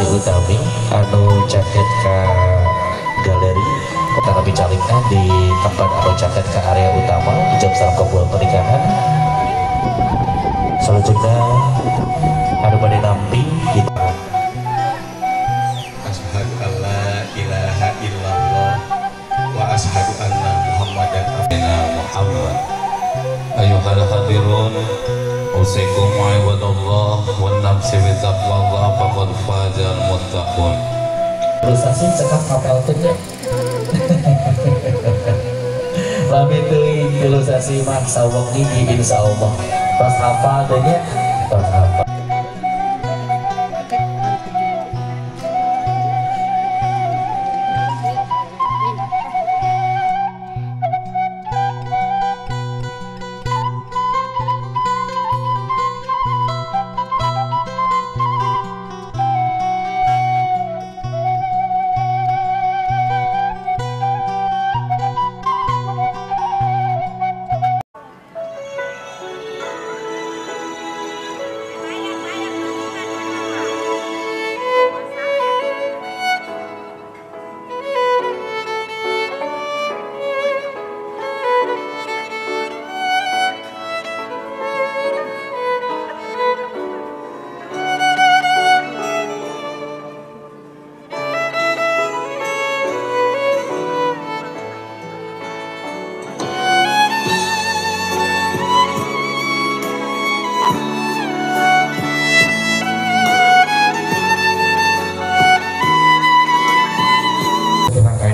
lokasi utami anu caket ka galeri tetapi calingna di tempat anu caket ke area utama ijab sareng kabul pernikahan. Selanjutnya anu bade nampi di Asyhadu alla ilaha illallah wa asyhadu anna Muhammadan abduhu Muhammad. Ayyuhal hadirun, usikum wa ibadallah wan nafsi bi taqwallah faqad fazal muttaqun. Ilustrasi cekap kapal teh nya. Lami teuing ilustrasi mah sawengi insyaallah. Pas hafal teh nya, pas hafal.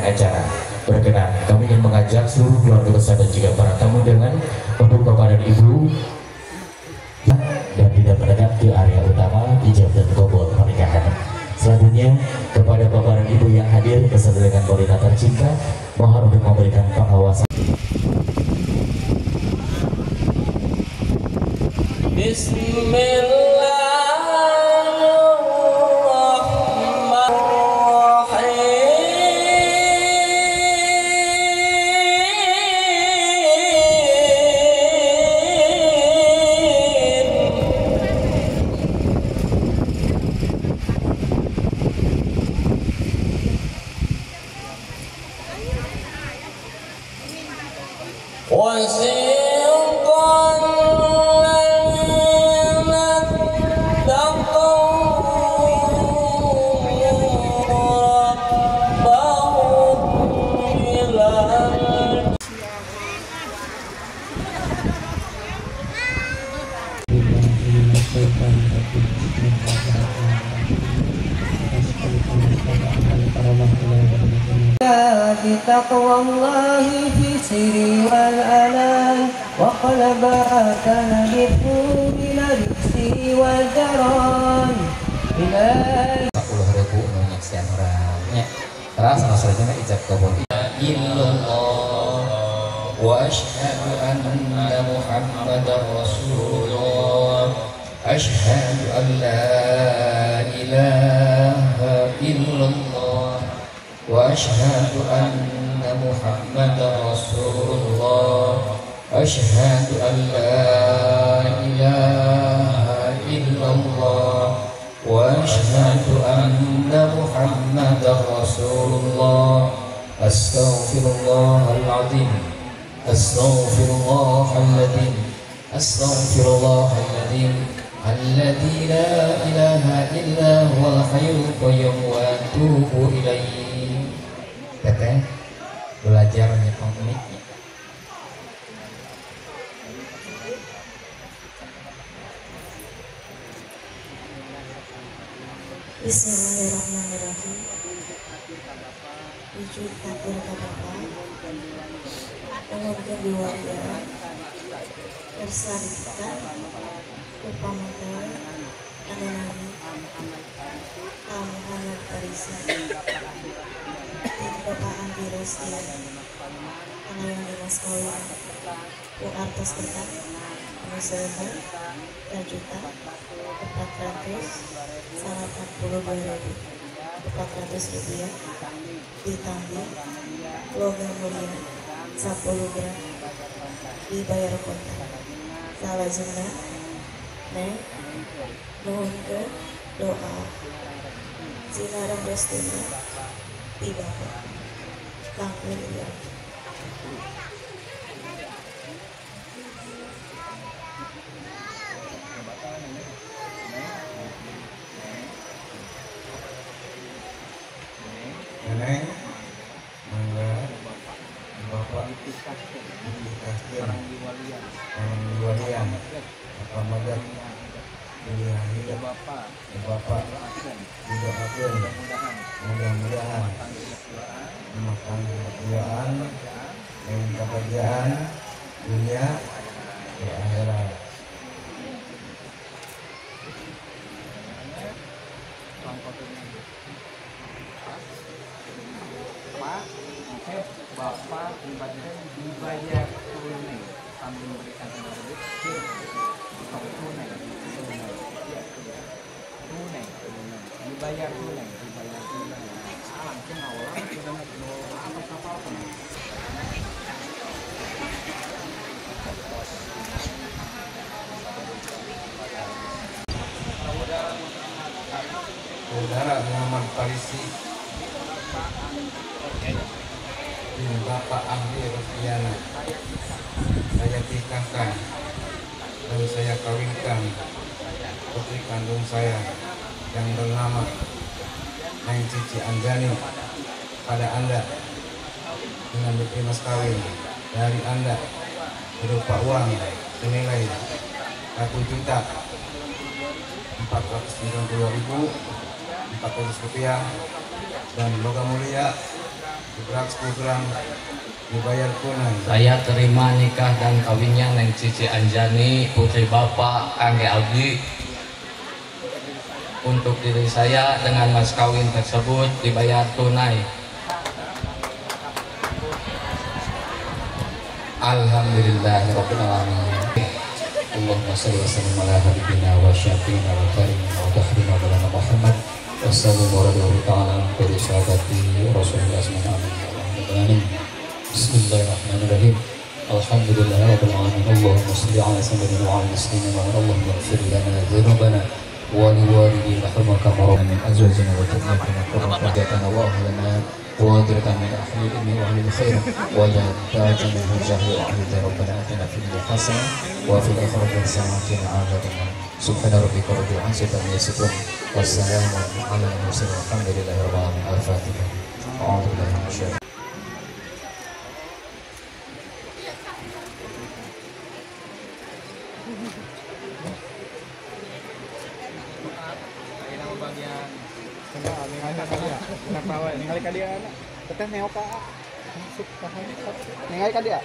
Acara berkenan, kami ingin mengajak seluruh keluarga besar dan juga para tamu undangan untuk bapak dan ibu dan tidak mendekat ke area utama ijab dan kabul pernikahan. Selanjutnya kepada bapak dan ibu yang hadir beserta dengan wanita tercinta, mohon untuk memberikan pengawasan. Bismillah. وسيق الذين اتقوا ربهم إلى بتقوى الله في سر والألان وقلبا كان بالطول الرجس والجران إلى 10.000 nu nyaksian urang nya. Terus anu salajengna ijab kabul. Illallah wa asyhadu anna Muhammadar Rasulullah. Asyhadu an la ilaha illallah wa asyhadu anna Muhammadar Rasulullah. Asyhadu an la ilaha illallah wa asyhadu anna Muhammadar Rasulullah. Astaghfirullahal azim, astaghfirullahal azim, astaghfirullahal azim alladzi la ilaha illa huwal hayyul qayyum wa atubu ilaihi. Teteh belajar nyepong mic. Bismillahirrahmanirrahim. Wujud takdir ka Bapak umumkeun di warga kersa dipika upamata anu nami A Muhammad Farisa Bapak Andi Rosti anu yang dimas kawin ku artos tetap anu seueur 1.482.400 rupiah ditambah logam mulia 10 gram dibayar kontak. Salajengna neng nuhunkeun doa Janji restuna ti Bapak Kang William. Nenek, mangga, Bapak ditikahkeun orang diwalian, Bapak magat pilihan Bapak didoakeun mudah-mudahan rumah tangga kebahagiaan dan kebahagiaan dunia dan akhirat. Bapak dibayar tunai sambil memberikan tanda duit tunai, tunai, dibayar tunai, dibayar tunai. Langsung awal apa kapal Saudara Muhammad Farisi bin Bapak Ahli Rosdiana, saya tikahkan dan saya kawinkan putri kandung saya yang bernama Neng Cici Anjani pada Anda dengan bukti mas kawin dari Anda berupa uang senilai Rp1.492.400 dan logam mulia berat 10 gram dibayar tunai. Saya terima nikah dan kawinnya Neng Cici Anjani putri Bapak Angge Abdi untuk diri saya dengan mas kawin tersebut dibayar tunai. Alhamdulillahirabbil alamin. Allahumma shalli wa sallim ala habibina wa syafiina wa karimina wa tahrina wa lana Muhammad. Wassalamualaikum warahmatullahi wabarakatuh. Bismillahirrahmanirrahim. Alhamdulillahirabbil alamin. Allahumma shalli ala sayyidina wa ala muslimin wa Allahumma ighfir lana dzunubana wa liwalidayna kama min azwajina wa dhurriyyatina qurrata wa ahlana wa ajrana min ahli ilmi wa ahli khair wa la taj'alna jahil wa ahli rabbana atina fid dunya hasanah wa fil akhirati hasanah wa qina adzabannar. Subhana rabbika rabbil izzati amma yasifun. Wassalamu ala al-mursalin walhamdulillahi rabbil alamin. Al-Fatihah. A'udzu billahi minasyaitonir rajim. Ningali ka dia anak. Teteh neo ka. Masuk ka. Ningali ka dia.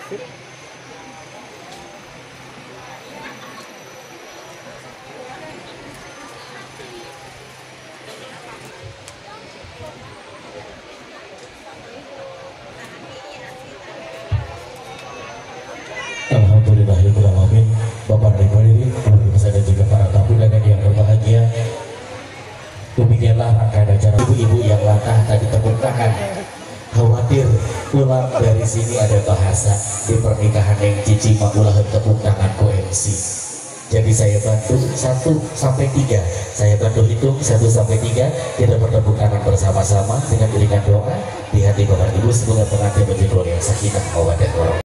Sip. Alhamdulillahirabbil alamin. Bapak dan Ibu hadirin, keluarga besar dan juga para tamu undangan yang berbahagia. Demikianlah rangkaian acara. Ibu-ibu yang latah tadi tepuk tangan, khawatir pulang dari sini ada bahasa di pernikahan yang Cici makulah tepuk tangan ku MC. Jadi saya bantu 1 sampai 3. Saya bantu hitung 1 sampai 3. Kita bertepuk tangan bersama-sama dengan berikan doa di hati Bapak Ibu semoga pengantin menjadi keluarga yang sakinah mawaddah warahmah.